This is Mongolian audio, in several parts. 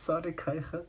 Sorry, Кайха.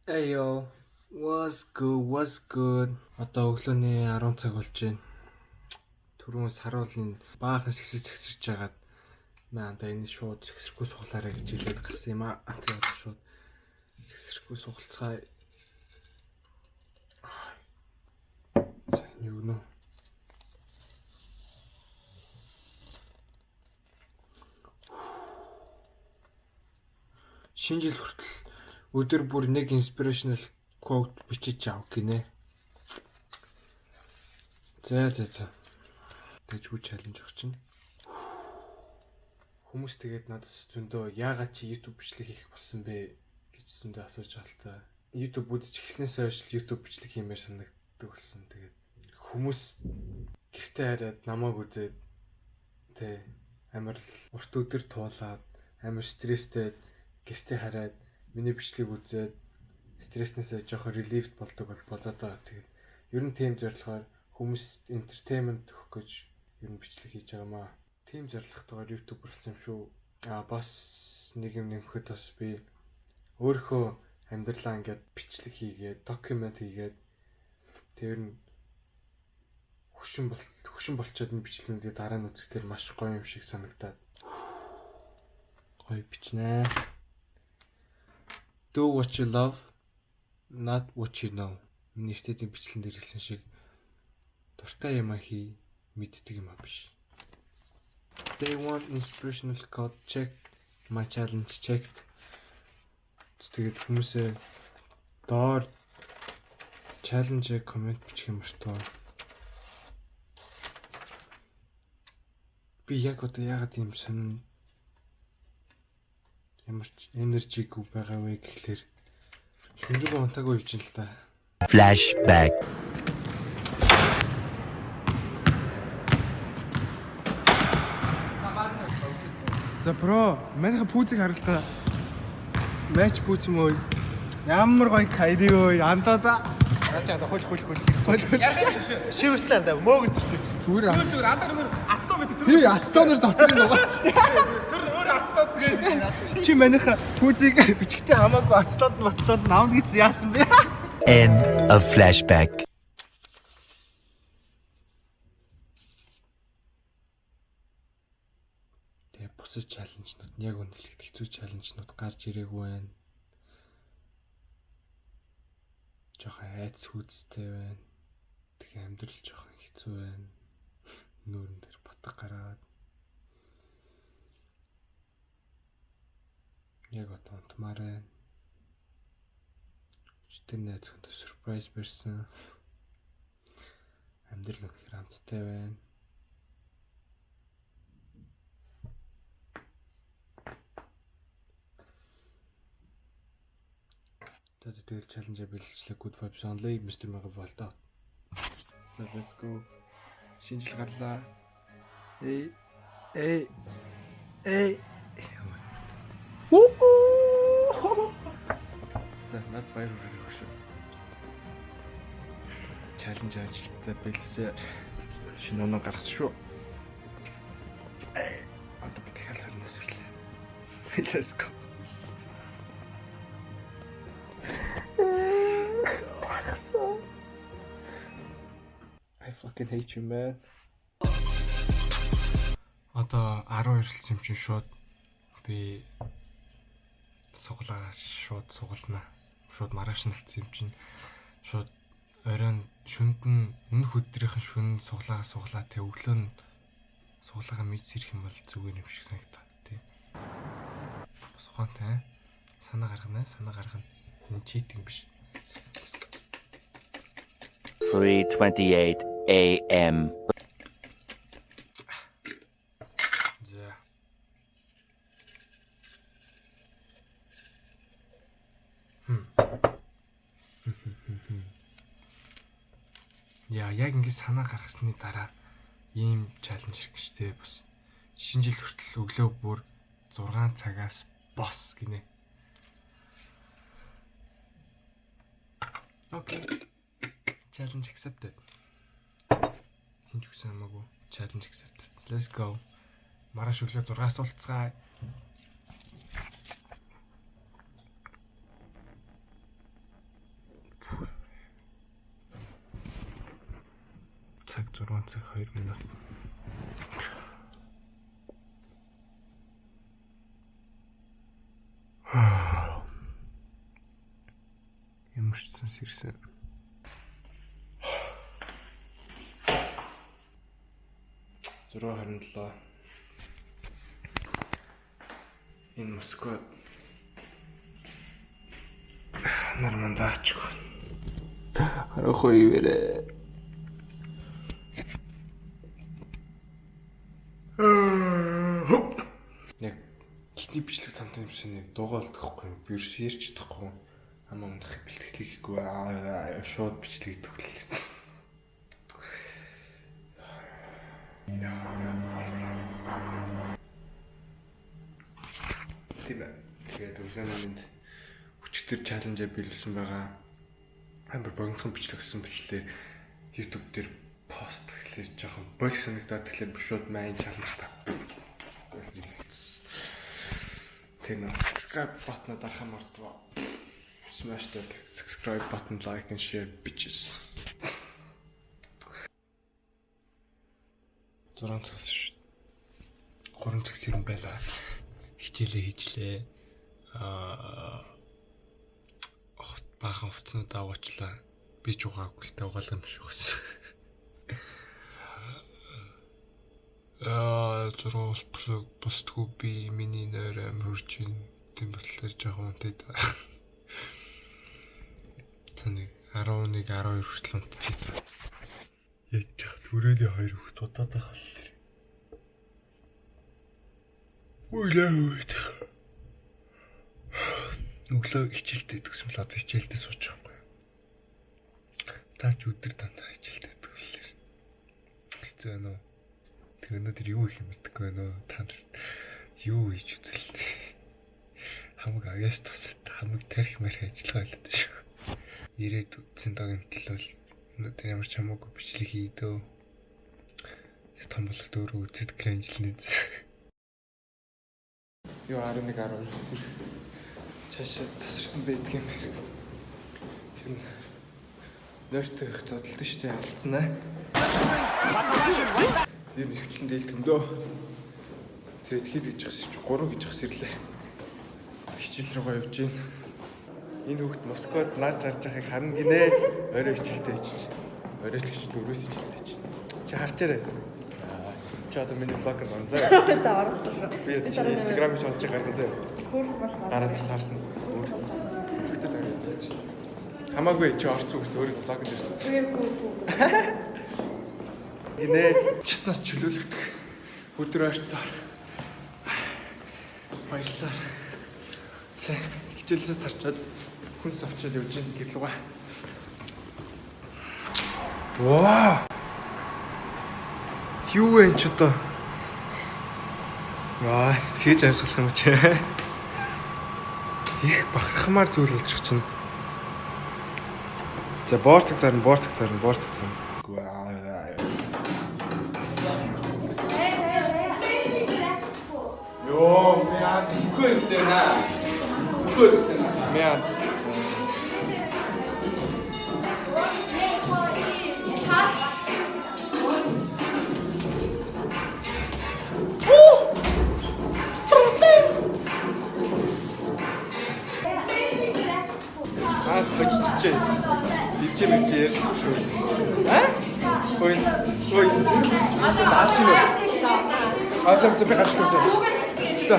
Hey yo, what's good? What's good? Одоо өглөөний 10 цаг болж байна. Түрүүн саруулын баахан сэгсэж сэгсэрч жагаад маа одоо энэ шууд сэгсрэхгүй суглаарай гэж хэлээд гарсан юм аа. Тэгээд одоо шууд сэгсрэхгүй сугалцгаая. За энэ юу нэ? Шинэ жил хүртэл өдөр бүр нэг inspirational quote бичиж ав гинэ. За за за. Тэжгүй challenge өгч чинь. Хүмүүс тэгээд надаас зөндөө яагаад чи YouTube бичлэг хийх болсон бэ гэж зөндөө асууж байгаа л та. YouTube үзэж эхлэнээс хойш л YouTube бичлэг хиймээр санагддаг болсон. Тэгээд хүмүүс гэртээ хараад намайг үзээд тэ амар л урт өдөр туулаад амар стресстэй гэртээ хараад миний бичлэг үзээд стресснээсээ жоохон relieved болдог бол болоод байгаа. Тэгээд ер нь тийм зорилгоор хүмүүст entertainment өгөх гэж ер нь бичлэг хийж байгаа маа. Тийм зорилготойгоор YouTuber болсон юм шүү. А бас нэг юм нэмэхэд бас би өөрийнхөө амьдралаа ингээд бичлэг хийгээд, document хийгээд тэр нь хөгшин болчоод энэ бичлэгнүүдийг дараа нь үзэхдээ маш гоё юм шиг санагдаад гоё бичнэ. Do what you love, not what you know. Миний эртний бичлэн дээр хэлсэн шиг дуртай юм хий, мэддэг юм биш. Day one inspirational quote check, my challenge checked. Тэгээд хүмүүсээ доор challenge comment бичих юм мартаа. Би яг одоо яагаад ийм сонин ямар ч энержигүй байгаа вэ гэхлээр шүнжэнгөө унтаагүй явж байна л да. Flashback. За bro, манайха пүүзийг харал та. Матч пүүз юм уу? Ямар гоё Kyrie өө, андаа. Наа чи одоо хөл хөл хөл. Хөл хөл. Шивэртлээ андаа мөөг зэртэй. Зүгээр Зүгээр зүгээр андаа нөгөө ацтаа мэт тэр тий, астонор дотор нь угаач тий. тэр өөр ацтаад гээд Чи манайха пүүзийг бичгтээ хамаагүй ацтоод нь бацтоод намд гэж яасан бэ? End of flashback. Тэгээ бусад challenge нууд нь яг үнэлэхэд хэцүү challenge нууд гарч ирээгүй байна. Жохон айц хүйцтэй байна. Тэгээ амьдрал жохон хэцүү байна. Нүүрэн дээр батг гараад. Яг одоо унтмаар байна. Өчигдөр найз хүнтэй surprise барьсан. Амьдрал үнэхээр амттай байна. За тэгэл challenge бэлгэлжлээ. Good vibes only Mr. Mega Volta. За let's go. Шинэ жил гарлаа. Эй эй эй. За над баяр хүрээ өгшөө. Challenge ажилтаа бэлсээр шинэ оноо гаргасан шүү. Эй, одоо би дахиад 20-наас ирлээ. Let's go. I fucking hate you, man. Одоо 12 болсон юм чинь шууд би суглаа шууд сугалнаа. Шууд маргааш нь болсон юм чинь шууд оройн шүнд нь өмнөх өдрийнхэн шүн суглаагаа суглаа тэг өглөө нь суглаагаа мэдс ирэх юм бол зүгээр юм шиг санагдаа тий. Бас ухаантай санаа гаргана санаа гаргана. Энэ cheating биш. 3:28 a.m. За. Яа, яг ингэ санаа гаргасны дараа ийм challenge ирэх гэж те бас. Шинэ жил хүртэл өглөө бүр 6 цагаас бос гинэ. Okay. Challenge accepted. Хинч үгсэн хамаагүй. Challenge accepted. Let's go. Маргааш өглөө 6-аас уулзцгаая. 6 цаг 2 минут. Ямар ч зүнс ирсэн. 6:27. Энэ Москва нар мандаач. Харахгүй ивэрэ. Яг эхний бичлэг тамтан юмсан нэг дуугаа олдохгүй юм. Би ерөөс ярьж чадахгүй. Амаа унтах бэлтгэлийг хийхгүй. Шууд бичлэг хийдэг л. Тийм ээ. Тэгээд өглөөний мэнд өчигдөр challenge аа биелүүлсэн байгаа. Амар богинохон бичлэг гэсэн бэлтлээ YouTube дээр пост гэхлээр жоохон болох санагдаад тэгэхээр би шууд майн challenge та. Тэр нэг subscribe button-а дарах мартваа. Smash that subscribe button, like and share, bitches. 6 цаг шүү. 3 цаг сэрэн байлаа. Хичээлээ хийжлээ. Баахан хувцснуудаа угаачлаа. Би ч угаагүй л та угаалга юм шиг байсан. 6 босдгүй би миний нойр амар хурж ин. Тийм болохоор жоохон унтаад. Таны 11 12 хүртэл унтчихсан. Яаж чад өрөөний хоёр хөх зудаад байгаа л тэр. Үлээ. Өглөө хичээлтэй идэгсэн бол одоо хичээлдээ сууж байгаа юм. Та ч өдөр дандаа хичээлтэй идэх л. Хэцүү байна уу? Тэр өнөөдөр юу их юм мэдэхгүй байна уу? Та нар юу хийж үзэл. Хамаг авьяас тусаад хамаг тарих марих ажиллагаа байлаа шүү. Ирээд үтсэн догийн төлөө өнөөдөр ямар ч хамаагүй бичлэг хийдөө. Том бололт өөрөө үзээд cringe-лнэ. Юу 11 12 цаашаа тасарсан байдаг юм. Тэр нь нойртой их зодтолтой шүү дээ, алдсан аа. Энэ ихвчлэн дээл төмдөө. Тэгээд хэд гэж хас чи 3 гэж хас ирлээ. Хичээл рүүгээ явж гин. Энэ хүүхд Москвад нааж гарч байхыг харна гинэ. Орой хичээлтэй хийж. Орой ч гэж дөрөвс хичээлтэй хийж. Чи харчаарай. Чи одоо миний блогер орно заа. За оруулах. Би чи Instagram-ыг шалж гарган заа. Хөрх болж байгаа. Гараад бас харсан. Өөр охтод аваад байгаа чинь. Хамаагүй чи орцсон гэсэн өөрөө блог дээрсэн. Үгүй үгүй. Гинэ шатнаас чөлөөлөгдөх өдөр ойрцоор баярлсаар. Сайн хичээлсээ тарчаад хүнс авчиад явж гин гэрлүүгээ. Вау! Юу вэ энэ ч одоо? Ваа, тэгж амьсгалах юм чи. Их бахархмаар зүйл болчих чинь. За боорцог зарна, боорцог зарна, боорцог зарна. Йоо, мяа, үгүй өстэй наа. Үгүй өстэй наа. Мяа. Аа, хожчихжээ. Дэвжээ мэвжээ ярьдаг шүү. Аа? Ой, ой, даалч юм уу? Аа, зам зам би гарч ирсэн. За.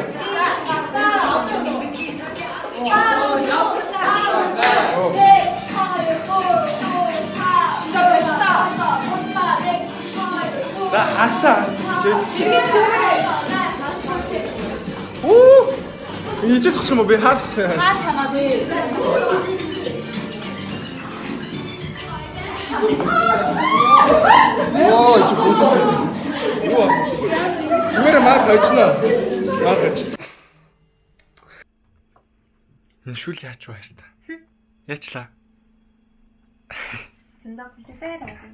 За, харцаа харцаа би чээж. Оо! Ийж зогсох юм уу? Би хаа зогсох юм? Аа чамаа дээ. Йоо, чи бүлдэж. Юу болж? Зүгээр маах хожино. Маах хожид. Шүл яач вэ хайртай? Яачлаа? Зөндөө хүлээсээр байгаа.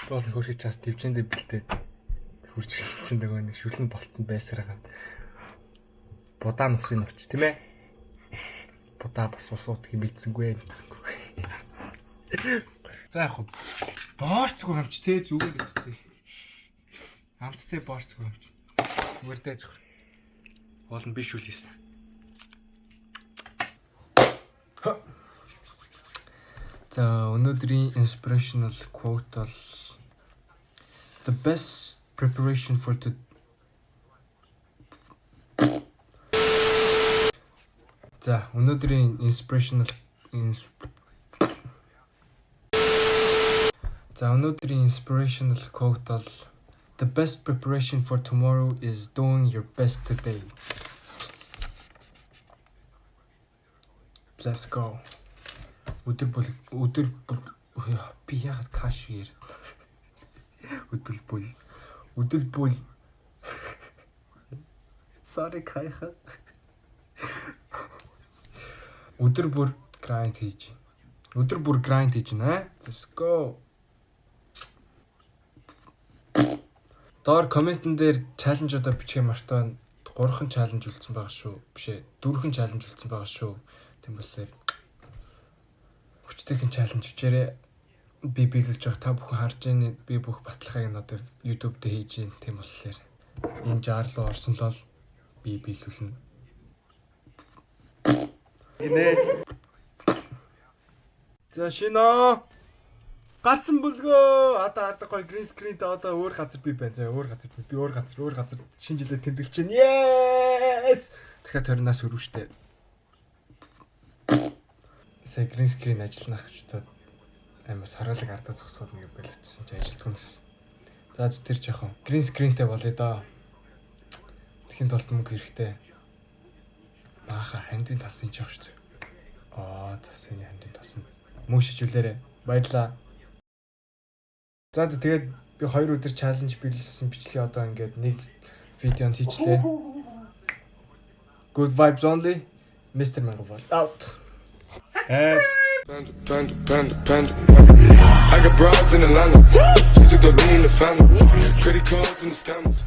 Боол хөрхөж чаас төвчэндээ бэлтээд хурж ирсэн чинь нөгөө нэг шүлэн болцсон байсараа. Будаа нусын нурч тийм ээ. Будаа бас ус уудгийг мэдсэнгүй мэдсэнгүй. За яг хөө боорцгүй юм чи те, зүгээр үстэй. Амттай боорцгүй юм чи. Зүгээр дээ зөвхөн. Уул нь биш үлээсэн. За, өнөөдрийн inspirational quote бол "The best preparation for the" За, өнөөдрийн inspirational За, өнөөдрийн inspirational quote бол "The best preparation for tomorrow is doing your best today." Let's go. Өдөр бол өдөр бүр би яагаад каш яриад. Өдөр бүр өдөр бүр. Sorry, кайха. Өдөр бүр grind хийж. Өдөр бүр grind хийж байна. Let's go. Доор comment эн дээр challenge уудаа бичихээ мартаа. 3хан challenge үлдсэн байгаа шүү. Биш ээ. 4хэн challenge үлдсэн байгаа шүү. Тийм болохоор хүчтэйхэн challenge бичээрэй. Би биелүүлж байгаа, та бүхэн харж байна. Би бүх баталгааг нь одоо YouTube дээр хийж байна. Тийм болохоор энэ жар руу орсон л бол би биелүүлнэ. Гинэ. За, шино гарсан бүлгөө. Одоо арда гоё green screen тэй одоо өөр газар би байна. За, өөр газар би өөр газар шинэ жилээ тэмдэглэж байна. Yes! Дахиад 20-наас өрөв штэ. Сая green screen ажиллана гэж бодоод амар саруулаг ардаа зогсоод нэг болчихсон чи ажилтгүй нэс. За, тэр жоохон green screen тэй болъё доо. Тэхийн тулд мөнгө хэрэгтэй. Мааха хандвийн тас энэ жоох шүү. Аа, за, энэ хандвийн тас нь мөнгө шижүүлээрэ. Баярлаа. За, тэгээд би 2 өдөр challenge биелсэн бичлэгээ одоо ингээд нэг видеонд хийчлээ. Good vibes only. Mr. Mangavol out. Panda, panda, panda, panda. I got broads in Atlanta. Just took the lean in the family. Credit cards and the scammers.